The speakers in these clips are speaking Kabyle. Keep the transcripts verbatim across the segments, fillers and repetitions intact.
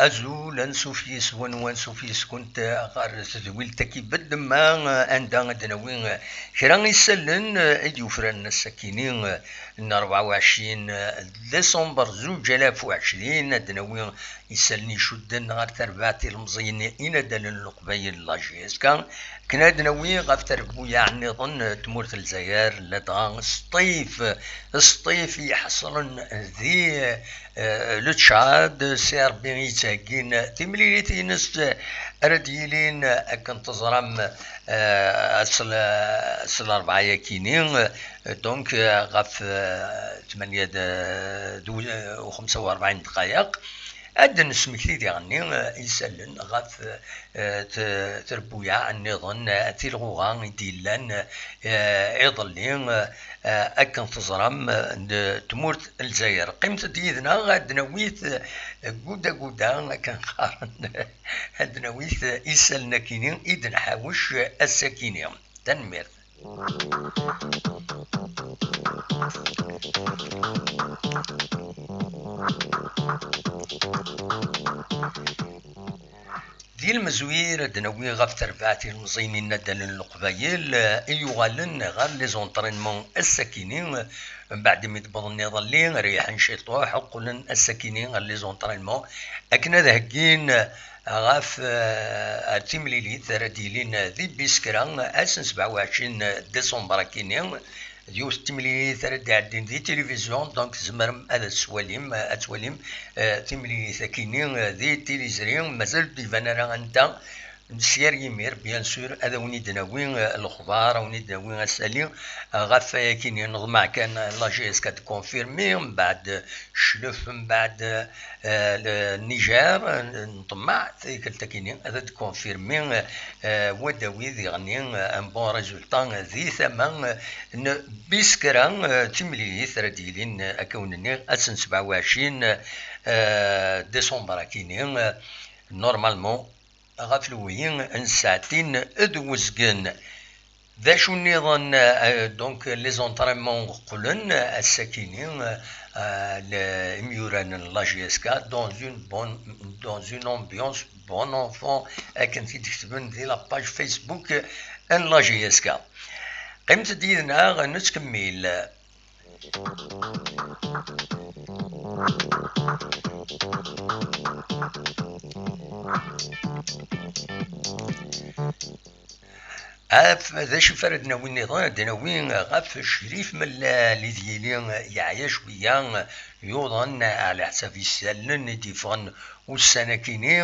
Azul, ansuf yes-wen, ansuf yes-kunt ɣer tedwilt-agi bedemma, anda ad d-nawi kra isallen i d-yufraren ass-akini n rebɛa u ɛecrin décembre zuǧ alaf u ɛecrin, ad d-nawi isallen icudden ɣer terbaɛt ilemẓiyen inaddalen n Leqbayel, la J S K, akken ad d-nawi ɣef trebbuyaɛ nniḍen n tmurt n Lezzayer, ladɣa Sṭif, Sṭif i iḥeṣlen di, eh, le Tchad, si Ṛebbi i yettheggin timlilit-ines ara d-yilin, akken teẓram, eh, s l-, s larebɛa-yakini, eh, donc, eh, ɣef, eh, tmanya d, d u-, u xemsa u rebɛin ddqayeq. Ad d-nesmekti diɣenni, eh, isallen ɣef, eh, t-, trebbuyaɛ nniḍen, eh, tilɣuɣa i d-yellan, eh, iḍelli, eh, akken teẓram, eh, n tmurt n Lezzayer. Qqimet-d yid-neɣ, ad d-nawi, eh, guda guda, akken qqaren, ad d-nawi, eh, isallen akini i d-nḥawec, eh, ass-akini. Tanemmirt. Di lmezwir, ad d-nawi ɣef terbaɛt ilemẓiyen inaddalen n Leqbayel, eh, i yuɣalen ɣer les entraînements ass-akini, mbeɛd mi d-wwḍen iḍelli, reyḥen ciṭuḥ, qqlen ass-akini ɣer les entraînements, akken ad heggin ɣef, eh, ar timlilit ara d-yilin di Biskra, ass n sebɛa u ɛecrin décembre akini, d yiwet n temlilit ara d-iɛeddin di tilivizyu, donc tzemrem ad as-twalim, ad twalim, eh, timlilit akini, eh, di tilizri, mazal ur d-iban ara anta. S yir yimir, bien sûr, ad awen-id-nawi, eh, lexbar, ad awen-id-nawi asali, eh, ɣef wayakini. Neḍmeɛ kan, eh, la J S K ad tkonfirmi, mbeɛd, eh, Cclef, mbeɛd, eh, le Niger, eh, nṭemmeɛ tikkelt akini ad d-konfirmi, eh, wadawi diɣenni, eh, un bon résultat di tama, eh, n Biskra, eh, timlilit ara d-yilin, eh, akka wen-nniɣ, ass n sebɛa u ɛecrin, eh, décembre akini, eh, normalement, ɣef lewhi n ssaɛtin d uzgen. D acu nniḍen, eh, donc, les entraînements qqlen, eh, ass-akini, eh, le-, imyuran n la J S K dans une bonne, dans une ambiance bon enfant, akken t-id-ketben di la page Facebook n la J S K. Qqimet-d yid-neɣ, nettkemmil. Af, d acu f ara d-nawi nniḍen? Ad d-nawi ɣef Crif Mellal, i d yili yeɛya cwiya, yuḍen ɛla ḥsab isallen i d-yeffɣen ussan-akini,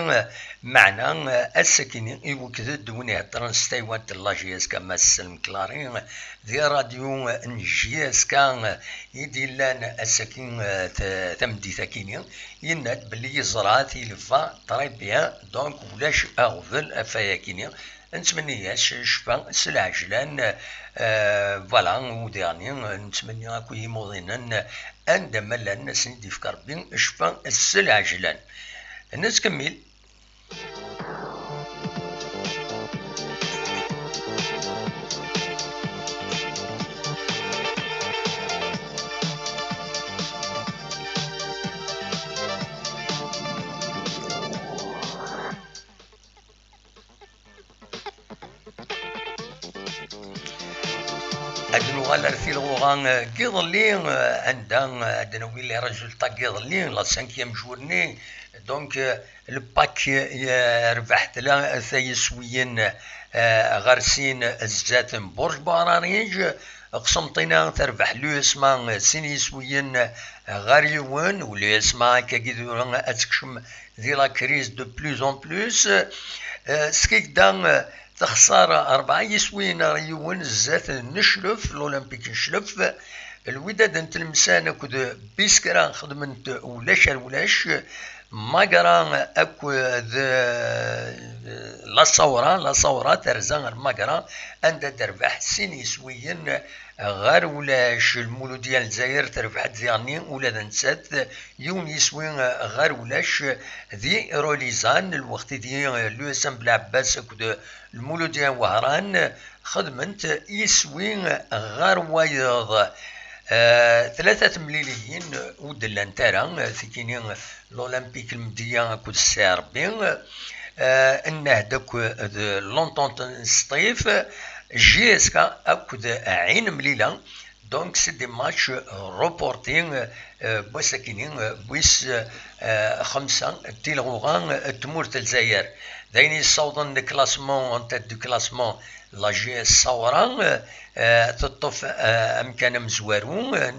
meɛna ass-akini iwekked-d win iheddren s taywant n la J S K, Mass Selm Clary, di radyu n J S K i d-yellan ass-agi, t-, tameddit-akini, yenna-d belli yeẓra-t, il va très bien, donc ulac aɣbel ɣef wayakini. Nettmenni-as ccfa s lɛejlan, eh, voilà, udiɣ-nni, nettmenni akk i yimuḍinen, anda ma llan, ad sen-id-yefk Rebbi ccfa s lɛejlan. Nettkemmil. Ad nuɣal ar tilɣuɣa, eh, n yiḍelli, eh, anda, eh, ad d-nawi les résultats n yiḍelli, la cinquième journée. Donc, eh, le pack, eh, yerbeḥ tlata yiswiyen, eh, ɣer sin zdat n Burj Buɛrariǧ. Qsenṭina terbeḥ l'U S M A sin yiswiyen ɣer yiwen, u l'U S M A akkagi tura ad tekcem di la crise de plus en plus. Eh, Skikda, eh, texṣer rebɛa yiswiyen ɣer yiwen zdat n Cclef, l'Olympique n Cclef. Lwidad n Tlemsan akked Biskra xedment ulac ar ulac. Magra akked, eh, La Sawra. La Sawra terza ar Magra, anda d-terbeḥ sin yiswiyen ɣer ulac. Lmuludya n Lezzayer terbeḥ-d diɣenni ula d nettat yiwen yiswi ɣer ulac di Rolizan. Lweqt-idi, eh, l'U S M Belɛebbas akked Lmuludya n Wehran xedment iswi ɣer wayeḍ. Eh, tlata temliliyin ur d-llant ara, eh, tikini l'Olympique Lmedya akked C R B, eh, Nnehd akked l'Entente n Sṭif, J S K akked Ɛin Mlila. Donc, c'est des matchs reportés, euh, n wass-akini, euh, wis, euh, xemsa n tilɣuɣa, euh, n tmurt n Lezzayer. D ayen yessawḍen le classement, en tête du classement, la J S Sawra, euh, euh, teṭṭef, euh, amkan amezwaru, euh,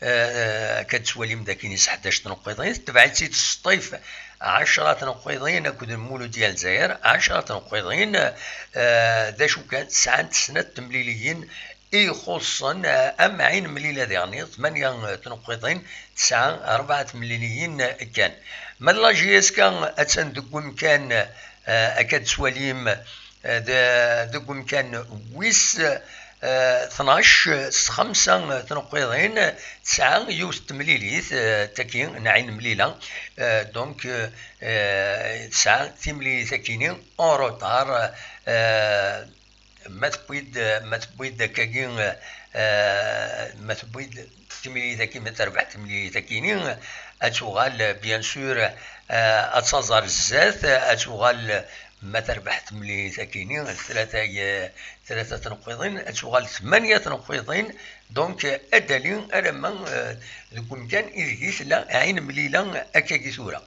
euh, akka d-tettwalim d akin is ḥdac tneqqiḍin, tetbeɛ-itt-id Sṭif, ɛecra tneqqiḍin, akked Lmuludya n Lezzayer, ɛecra tneqqiḍin, euh, d acu kan, sɛant snat temliliyin ixuṣṣen, eh, am Ɛin Mlila diɣen, tmanya, eh, tneqqiḍin, tesɛa rebɛa temliliyin, eh, kan. Ma d la J S K attan deg umkan, eh, akka d-tettwalim, eh, de-, deg umkan wis, eh, tnac, s xemsa, eh, tneqqiḍin, tesɛa yiwet temlilit, eh, tagi n Ɛin Mlila. Eh, donc, eh, eh, tesɛa timlilit akini en retard, eh, Ma tewwi-d, ma tewwi-d akkagi, eh, ma tewwi-d timlilit-agi, ma terbeḥ timlilit-agi-ni, ad tuɣal, bien sûr, eh, ad taẓ ar zdat, ad tuɣal, ma terbeḥ timlilit-agi-ni, tlata, eh, tlata tneqqiḍin, ad tuɣal tmanya tneqqiḍin, donc, ad d-tali alamma, eh, deg umkan ideg i tella Ɛin Mlila akkagi tura.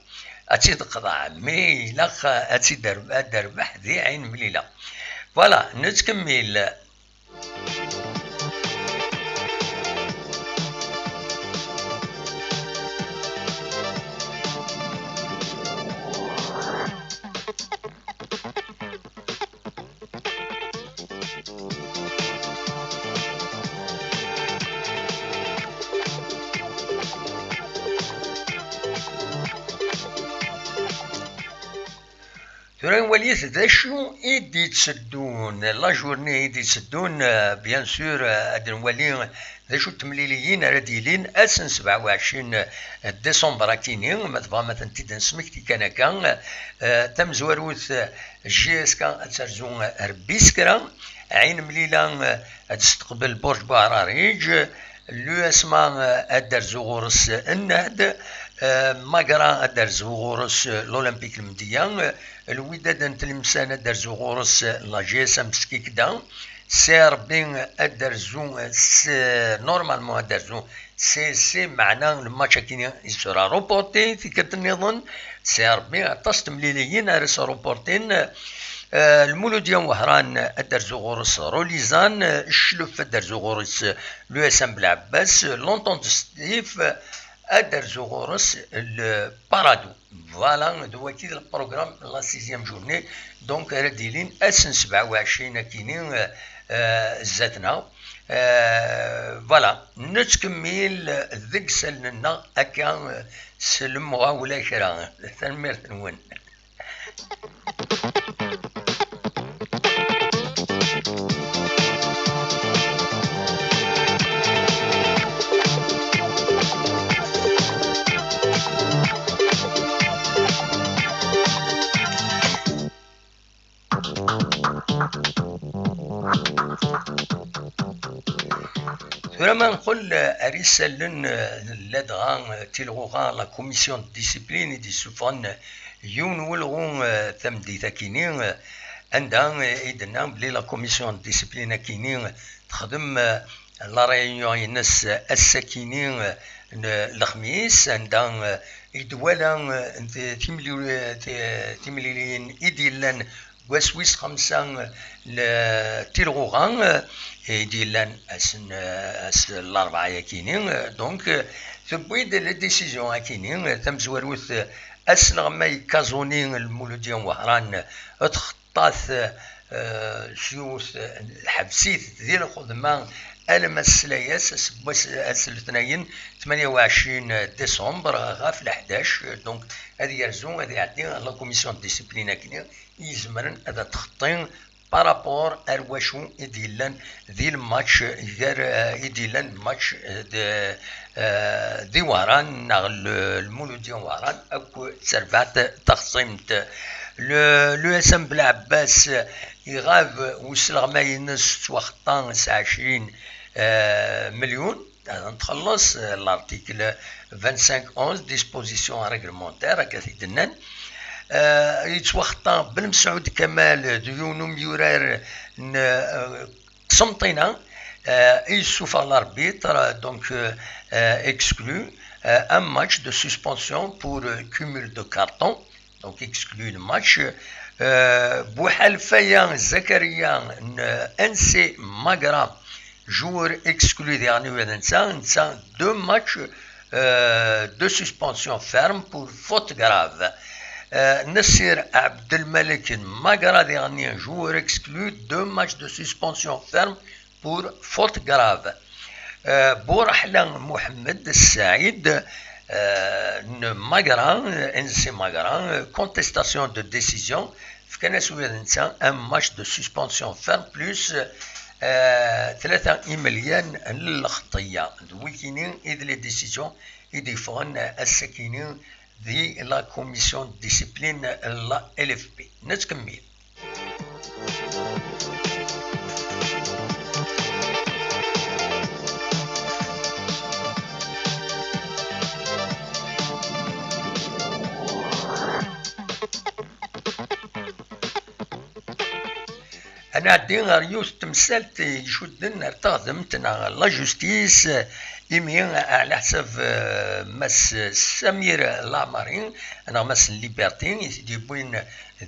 Ad tt-id-teqḍeɛ, mais ilaq ad tt-id-, ad d-terbeḥ di Ɛin Mlila. Voilà, nettkemmil. Tura nwalit d acu i d-itteddun, la journée i d-itteddun, euh, bien sûr, euh, ad nwali d acu n temliliyin ara d-yilin ass n sebɛa u ɛecrin décembre akini, ma tebɣam ad tent-id-nesmekti kan akka. Euh, tamezwarut, J S K ad terzu ar Biskra, Ɛin Mlila, euh, ad testeqbel Burj Buɛrariǧ, l'U S M A, euh, ad d-terzu ɣur-s Nnehd, euh, Magra ad d-terzu ɣur-s, euh, l'Olympique Lmedya, euh, Lwidad n Tlemsan ad d-terzu ɣur-s, euh, la G S M Skikda, C R B ad d-terzu, euh, s-, normalement ad d-terzu C S C, meɛna lmatch akini i sera reporté, tikkelt nniḍen, C R B aṭas temliliyin ara s-reportin. Euh, Lmuludya n Wehran ad d-terzu ɣur-s Rolizan, euh, Cclef ad d-terzu ɣur-s, euh, l'U S M Belɛebbas, euh, l'Entente Sṭif, euh, ad d-terzu ɣur-s le Parado. Voilà, d wagi d le programme n la sixième journée. Donc, ara d-ilin ass n sebɛa u ɛecrin akini, euh, euh, zdat-neɣ. Euh, voilà, nettkemmil deg isallen-nneɣ akka, euh, s lemɣawla kra. Tanemmirt-nwen. Tura ma nqel ar isallen, eh, ladɣa, eh, tilɣuɣa, la commission de discipline i d-yessufɣen yiwen n welɣu, eh, tameddit akini, eh, anda, eh, i d-nenna belli la commission de discipline akini, eh, texdem, eh, la réunion-ines, eh, ass-akini, eh, n lexmis, anda, eh, i d-twala, eh, ti-, timlil-, ti-, timliliyin i d-yellan deg wass wis xemsa n tilɣuɣa, eh, i d-yellan ass n, eh, ass n larebɛa-yakini, eh, donc, eh, tewwi-d la décision akini, eh, tamezwarut, eh, asleɣmay Kazuni Lmuludya n Wehran, eh, txeṭṭat, eh, s yiwet, eh, lḥebs-it di lxedma alamma s sslayas, aseggas, ass n letnayen tmanya u ɛecrin décembre ɣef leḥdac, donc ad yerzu, ad iɛeddi la commission de discipline akken i izemren ad txeṭṭi par rapport ar wacu i d-yellan di lmatch gar, eh, i d-yellan match, eh, d, eh, di Wehran neɣ l-, Lmuludya n Wehran akk d terbaɛt taxṣimt. Le, l'U S M Belɛebbas iɣab usleɣmay-ines ttwaxeṭṭa s ɛecrin, eh, melyun. Ad nxelleṣ, eh, l'article vingt-cinq onze, disposition réglementaire, akka i d-nnan. Eh, yettwaxeṭṭa Belmesɛud Kamal d yiwen umyurar n, eh, Qsenṭina, eh, i yessufeɣ l'arbitre, donc, eh, eh, exclu, eh, un match de suspension pour, eh, cumul de cartons. Donc exclu le match. Euh, Bouhalfaya Zakaria, euh, N C Magra, joueur exclu dernier, deux matchs, euh, de suspension ferme pour faute grave. Euh, Nassir Abdelmalek Magra, dernier joueur exclu, deux matchs de suspension ferme pour faute grave. Euh, Bourahla Mohamed Saïd, euh, n Magra, N C Magra, euh, contestation de décision, fkan-as wid netta un match de suspension ferme plus, euh, tlata imelyan n lxeṭṭiyya. D wikini i d les décisions i d-yeffɣen ass-akini di la commission de discipline n la L F P. Nettkemmil. Ad nɛeddi ɣer yiwet n temsalt icudden ar teɣdemt neɣ la justice, imi ɛla ḥsab, eh, Mass Samir Laɛmari neɣ Mass Liberté i t-id-yewwin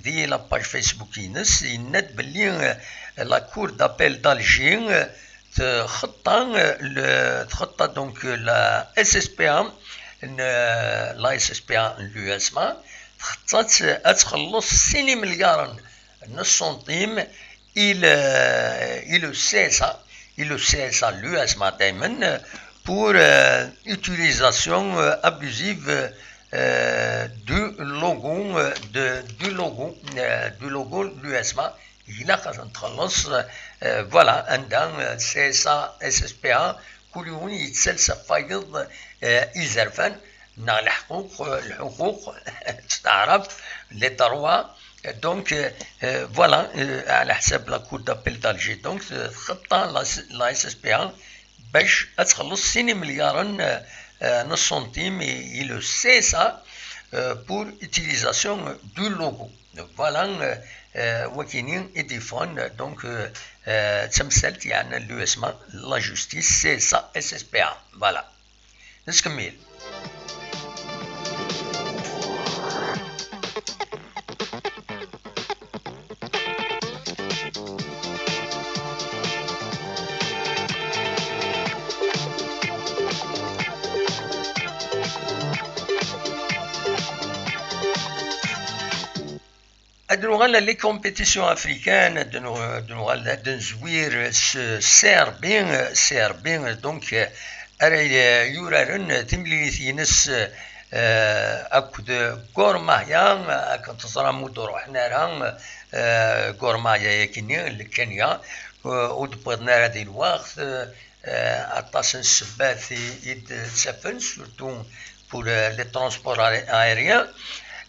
di la page Facebook-ines, yenna-d belli, eh, la Cour d'appel d'Alger, eh, txeṭṭa, eh, le, txeṭṭa donc la S S P A, n, eh, la S S P A n l'U S M A, txeṭṭa-tt ad txelleṣ sin imelyaren n ṣṣunṭim i le, i le C S A, i le C S A, l'U S M A daymen, pour, euh, utilisation, euh, abusive, euh, du logo, euh, de, du logo, euh, du logo l'U S M A. Ilaq ad ten-txelleṣ, euh, voilà, anda, euh, C S A, S S P A, kul yiwen yettales ɣef wayeḍ, euh, izerfan, neɣ leḥquq, euh, lḥuquq, s taɛrabt, les droits. Donc, euh, euh, voilà, euh, ɛla ḥsab la Cour d'appel d'Alger. Donc, euh, txeṭṭa la, la S S P A bac ad txelleṣ sin imelyaren, euh, euh, n ṣṣunṭim i, i le C S A, euh, pour utilisation du logo. Voilà, euh, euh, wakini i d-yeffɣen, donc, euh, euh, d tamsalt yeɛnan l'U S M A, la justice, C S A, S S P A. Voilà. Nettkemmil. Ad nuɣal ɣer les compétitions africaines, ad nu-, ad nuɣal ad nezwir s C R B, C R B, donc, ara yuraren timlilit-ines, eh, akked Gor Mahia, akken teẓram ur d-ruḥen ara, eh, Gor Mahia yakini, le Kenya, eh, ur d-wwiḍen ara di lweqt, eh, aṭas n ssebbat i, i d-ttafen, surtout pour, euh, les transports aé-, aériens.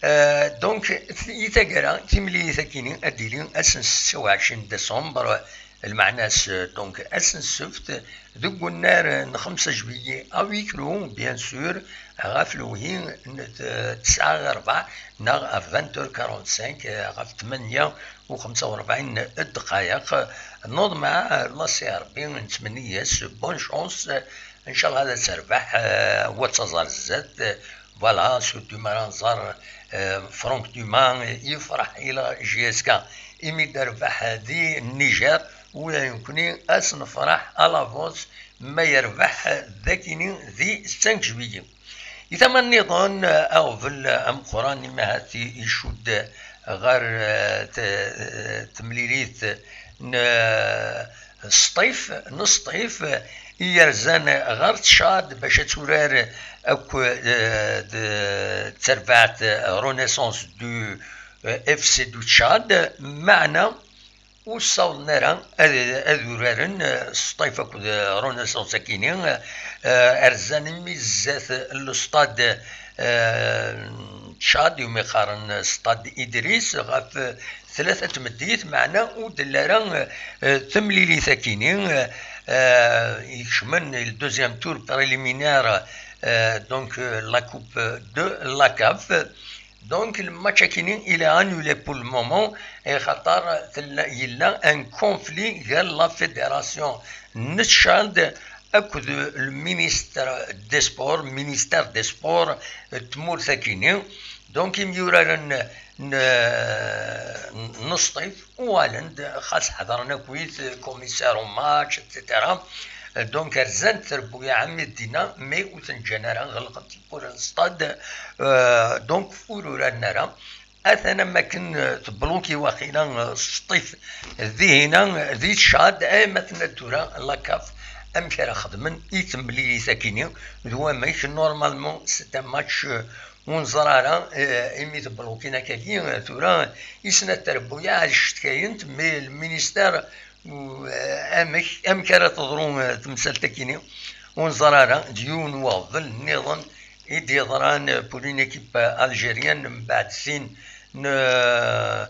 Euh, donc, i taggara, timlilit-akini ad d-tili ass n setta u ɛecrin décembre, lmeɛna-s, euh, donc, ass n ssebt, deg unnar n xemsa juillet à huis clos, bien sûr, ɣef lewhi n t-, tesɛa ɣer rrbeɛ neɣ à vingt heures quarante-cinq, euh, ɣef tmanya u xemsa u rebɛin ddqayeq. Nuḍmeɛ la C R B, nettmenni-yas bonne chance. Ncallah ad terbeḥ, eh, wa d taẓar zdat. Voilà, surtout ma ara nẓer, eh, Franck Dumas, eh, yefreḥ i la J S K imi d-terbeḥ di Niger, ula d nekkni ad s-nefreḥ à l'avance ma yerbeḥ dakini di cinq juillet. I tama nniḍen, eh, aɣbel ameqqran imi ahat i-, icudd ɣer, eh, t-, eh, temlilit n, eh, Sṭif, n Sṭif, i yerzan ɣer Tchad bac ad turar akk, eh, d terbaɛt Renaissance du, eh, F C du Tchad, meɛna ur ssawḍen ara ad, ad uraren, eh, Sṭif akked Renaissance akini, eh, rzan imi zdat lestad, eh, n Tchad, umi qqaren Stad Idris, ɣef tlata tmeddit, meɛna ur d-telli ara, eh, temlilit akini, eh, ikecmen le deuxième tour préliminaire, eh, donc, eh, la coupe de la caf. Donc, le match akini, il est annulé pour le moment, eh, xaṭer tella, yella un conflit gar la fédération n Tchad akked le ministre des sports, ministère des sports, eh, tmurt akini. Donc, imyuraren n, n, n Sṭif uɣalen-d, xas ḥedṛen akkit commissaire au match, et cetera. Donc, rzant trebbuyaɛ armi d dinna, mais ur ten-ǧǧan ara, ɣelqen tiwwura n stade, euh, donc, ur uraren ara. Atan am akken, euh, tebluki waqila, euh, Sṭif dihina, euh, di Tchad, ay ma tenna tura la caf, amek ara xedmen i temlilit akini, d wamek, normalement, c'est un match, euh, ur neẓri ara, eh, imi teblukin akkagi, eh, tura i snat trebbuyaɛ ad ccetkayent, mais le ministère, eh, amek, amek ara teḍru, eh, temsalt akini, ur neẓri ara, d yiwen n uɣbel nniḍen i d-yeḍran, eh, pour une équipe, eh, algérienne, mbeɛd sin n, eh,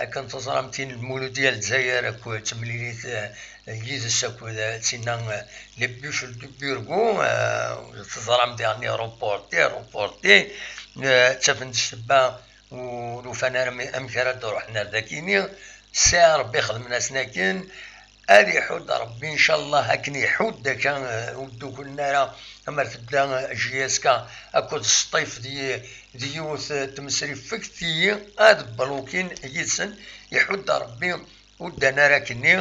akken teẓram tin n Lmuludya n Lezzayer akked temlilit, eh, yid-s akked, eh, tinna, eh, les Buffles de Burgos, eh, teẓram diɣen reporté, reporté, eh, ttafen-d ssebba ur ufan ara mi-, amek ara d-ruḥen ar dakini. Sɛa Rebbi xedmen-asen akken, ad iḥudd Rebbi, ncallah, akken iḥudd akka, eh, ur ddukulen ara, amer tebda, eh, J S K akked Sṭif di, di yiwet, eh, tmesrifegt, iyi ad blukin yid-sen, iḥudd Rebbi ur ddan ara akkenni,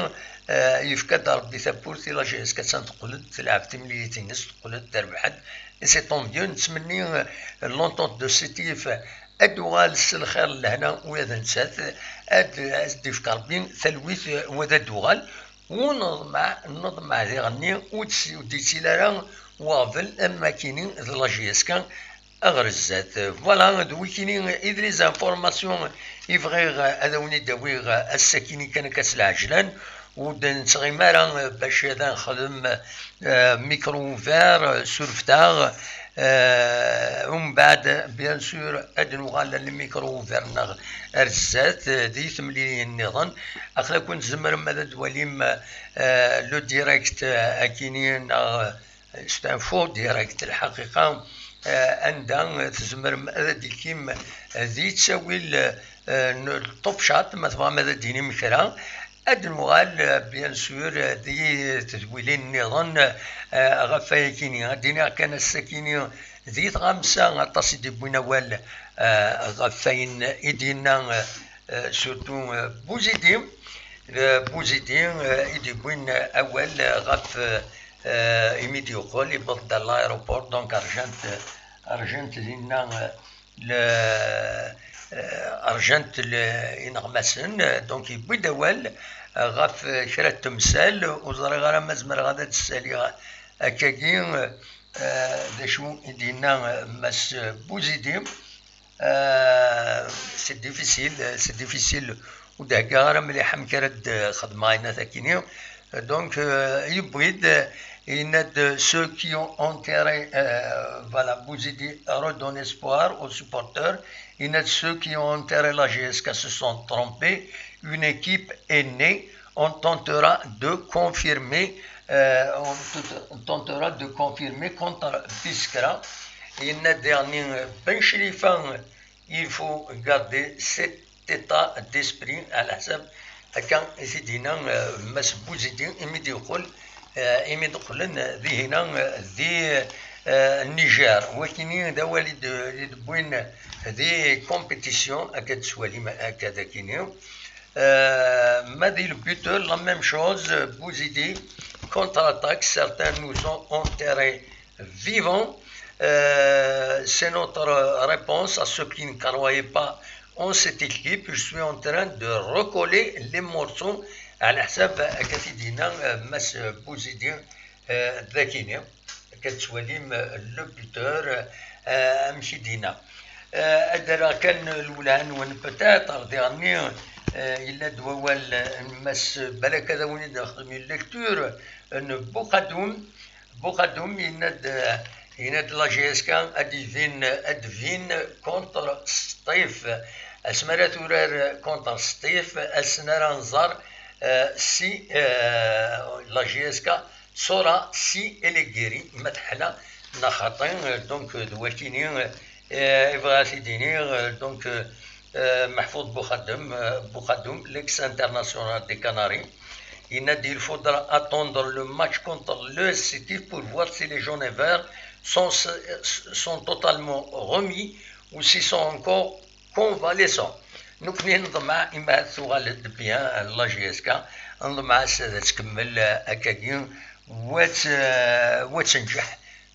eh, yefka-d Rebbi tawwurt i la J S K, attan teqqel-d, telɛeb timlilit-ines, teqqel-d, terbeḥ-d, et c'est tant mieux, nettmenni, eh, l'entente de Sétif ad d-tuɣal s lxir, lehna, ula d nettat, ad, ad d-yefk Rebbi talwit, eh, wa ad d-tuɣal, u neḍmeɛ, neḍmeɛ diɣenni ur d-, ur d-yettili ara waɣbel am akini d la J S K aɣer zdat. Voilà, d wikini i d les informations i bɣiɣ ad awen-id-awiɣ ass-akini kan akka s lɛejlan, ur d-nettɣim ara bac ad nexdem, euh, micro ouvert, euh, surfet-aɣ, euh, umbeɛd, bien sûr, ad nuɣal le micro ouvert-nneɣ ar zdat, euh, di temlilin nniḍen. Aql-aken tzemrem ad d-twalim, euh, le direct, euh, akini neɣ, euh, c'est un faux direct, lḥaqiqa, euh, anda tzemrem ad d-tekim, euh, di ttawil, euh, n top chat, ma tebɣam ad d-tinim kra. Ad nuɣal, euh, bien sûr, euh, di tedwilin nniḍen, euh, ɣef wayakini. Ad d-iniɣ kan ass-akini di tɣamsa aṭas i d-yewwin awal, euh, ɣef wayen i d-yenna, euh, euh, surtout, euh, Buzidi. Euh, Buzidi, euh, i d-yewwin awal, euh, ɣef, euh, euh, imi d-yeqqel, yewweḍ-d à l'aéroport, donc rjant, euh, rjant dinna, euh, le, euh, rjant le, ineɣmasen, euh, donc yewwi-d awal, euh, ɣef, euh, kra n temsal, ur ẓriɣ ara ma zemreɣ ad d-ssaliɣ akkagi, euh, euh, d acu i d-yenna, euh, Mass Buzidi. Euh, c'est difficile, c'est difficile. Ur d-heggaɣ ara mliḥ amek ara d-xedmeɣ ayen akini. Donc, euh, yewwi-d, yenna-d ceux qui ont enterré, euh, voilà, Buzidi redonne espoir aux supporters. Yenna-d ceux qui ont enterré la J S K se sont trompés. Une équipe est née. On tentera de confirmer, euh, on t-, on tentera de confirmer contre Biskra. Yenna-d diɣenni, euh, Ben Chlifa, il faut garder cet état d'esprit, ɛla ḥsab akka i t-id-yenna, euh, Mass Buzidi, imi d-yeqqel, euh, imi d-qqlen, euh, dihina, euh, di, euh, Niger. Wakini d awal i d-, i d-wwin di compétition, akka d-twalim akka d akini. Euh, ma di le buteur, la même chose, Buzidi contre-attaque, certains nous ont enterrés vivants. Euh, c'est notre réponse à ceux qui ne croyaient pas en cette équipe. Je suis en train de recoller les morceaux Ɛla ḥsab akka t-id-yenna, eh, Mass Buzidi, eh, d akini, akka tettwalim, eh, le buteur, eh, amek i d-yenna. Eh, ad d-rreɣ kan lwelha-nwen peut-être, diɣenni, eh, yella-d wawal, eh, n Mass, balak ad awen-id-nexdem une lecture, eh, n Buqadum, Buqadum yenna-d, yenna-d la J S K ad d-ibin, ad d-bin contre Sṭif. Asmi ara turar contre Sṭif, ass-n ara nẓer, eh, si, eh, la J S K tura si elle est guérie, ma teḥla neɣ xaṭi, donc d wakini, eh, i bɣiɣ ad t-id-iniɣ, eh, donc, eh, eh, Mahfoud Boukhaddoum, eh, Boukhaddoum, l'ex-international des Canaries. Il a dit, il faudra attendre le match contre l'E S C T pour voir si les jaunes et verts sont, sont totalement remis ou s'ils sont encore convalescents. Nekkni neḍmeɛ imi ad tuɣal-d bien la J S K, neḍmeɛ ass ad tkemmel, eh, akkagi, wa tt-, eh, wa tenǧeḥ,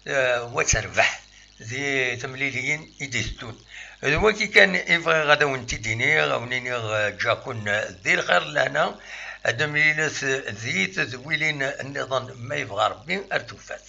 eh, wa terbeḥ di temliliyin i d-iteddun. D wagi kan i bɣiɣ ad awen-t-id-iniɣ, ad awen-iniɣ, eh, ǧǧaɣ-ken di lxir d lehna, ad d-temlilet di tedwilin nniḍen ma yebɣa Rebbi ar tufat.